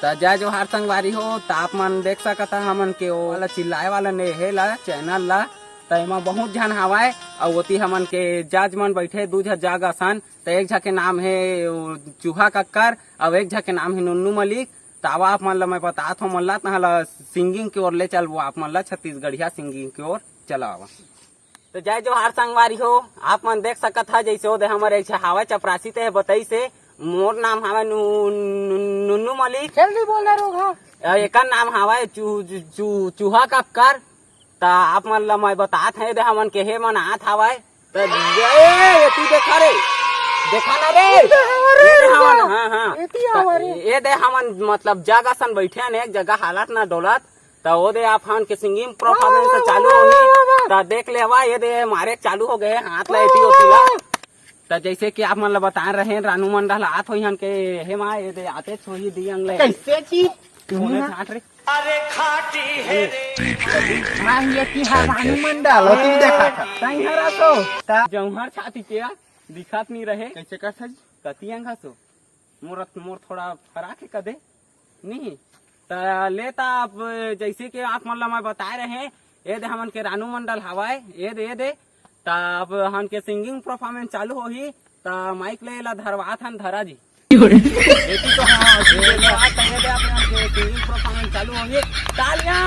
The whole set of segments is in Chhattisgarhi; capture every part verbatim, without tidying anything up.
त जय जोहार संगवारी हो। त आप मन देख सकत ह हमन के ओ वाला चिल्लाए वाला ने हे ला चैनल ला। त एमा बहुत झन हावय, अउ ओती हमन के जज मन बैठे दू झन जज असन। त एक झ के नाम हे ओ चूहा कक्कर, अउ एक झ के नाम हे नुन्नू मलिक। त आवा आप मन ला मैं बतात हों, मन ला तहाँ ला सिंगिंग के ओर ले चलबो, आप मन ला छत्तीसगढ़िया सिंगिंग के ओर चला आवा। तो जय जोहार संगवारी हो, आप मन देख सकत ह जैसे ओदे हमर एक झ हावय चपरासी ते बताइस हे, मोर नाम हावय नु-, नु-, नुन्नू मलिक। जल्दी बोल ना रोगहा। अ, एकर नाम हावय चू-, चू-, चू-, चूहा कक्कर। त आप मन ल मैं बतात हे दे हमन के हे मन आत हावय। त ए, ए, तू देखा रे, देखा ना रे। ए दे हमन, हाँ, हाँ। एती त आवा रे। ए दे हमन मतलब जग असन बैठे हन एक जगह हालत ना डोलत। त ओ दे आप हन के सिंगिंग परफॉर्मेंस वाह, चालू वाह, होही। वाह, वाह। त देख ले हवा, ए दे मारे चालू हो गए, हाथ ला एती ओती ला। त जैसे कि आप मन ला बता रहे, रानू मंडल आत होई हन के, हे माँ, ए दे आते छोही दियंग ले। कैसे चीज? कोने झांट रे। अरे खाटी है रे। हाँ, ये की हा रानू मंडल, ओ तुम देखा था। सही हरा तो। ता जौहर छाती के आ, दिखात नहीं रहे। कैसे कर सज? कतियंग हसो। मोर, मोर थोड़ा फराक हे कदे। नहीं। त ले त आप, जैसे कि आप मन ला मैं बताए रहे, ए दे हमन के रानू मंडल हवाए, ए दे, ए दे। त अब हमन के सिंगिंग परफॉर्मेंस चालू होही, त माइक ले ला धरवात हन धरा जी। एती तो हाँ, ए दे, आ त ए दे, आप मन के सिंगिंग परफॉर्मेंस चालू होही। तालियां!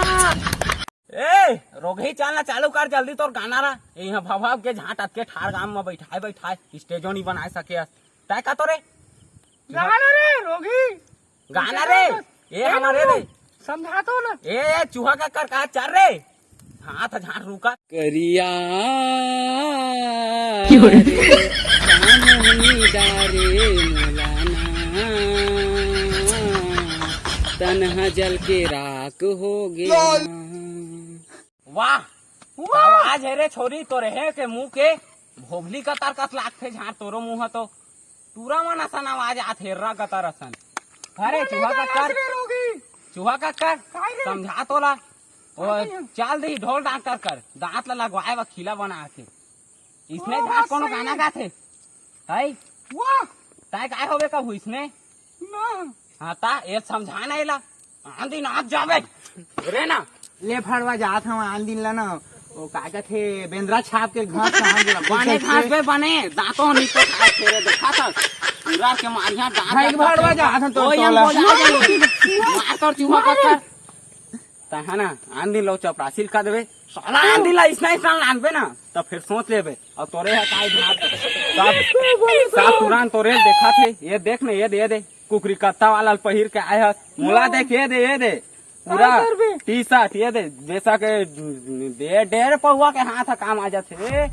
ए, रोगही चल ना चालू कर जल्दी तोर गाना ला। ए, यहाँ भव भव के झांट अतके ठार गाम में बैठाए बैठाए, स्टेजो नहीं बनाए सके हस। तय का तो रे? गाना रे, रोगही। गाना रे, ए हमारे रे। समझा तो ना। ए, ए, चूहा कक्कर का चल रे। हाथ झांट रुका। करिया क्यों रे? रे, कान हनी डारे मोलाना। तनहा जल के राख हो गया। वाह, वाह। आवाज हे रे छोरी, तोरे हे के मुंह के भोभली कतर कस लागथे झांट तोरो मुंह तो। टूरा मन असन आवाज आत हे, रा कतर असन। अरे, बोले चूहा का कक्कर। नाच रे रोगी। चूहा कक्कर, काय रे? समझा तोला। ओ, काय रे? चाल दही ढोल डॉक्टर कर, दांत ला लगवाए वा खिला बना के। इसने ओ, झांट कोनो सही। गाना गाथे? है? वाह। ताय काय होवे कब हुई इसने? ना। हाँ, ता ये समझा ना एला। आंधी ना जावे। रे ना। ले भड़वा जात हव आन दिन ला ना। ओ का कथे बेंदरा छाप के घास कहाँ गिरा? बने घास बे बने, दांतों नहीं तो खाए तेरे देखा था। पूरा के मारिया दांत भाई लगता भड़वा था। जात हन तो ओ यम तोला। बोला, आ जा। मार तोर चूहा कक्कर। ता है ना, आन दिन लो चपरासी ल का देवे। साला आन दिन ला इसना इसना लानबे ना, त फिर सोच लेबे। अउ तोरे ह काय भात। सब, सब तुरंत तोरे ल देखा थे। ये देख ने, ये दे, ये दे। कुकरी कत्ता वाला ल पहिर के आए हस। मोला देख, ये दे, ये दे। पूरा काय करबे? टी शर्ट, ये दे। जैसा के डे-, डेढ़ पौवा के हाथ ह काम आ जाथे।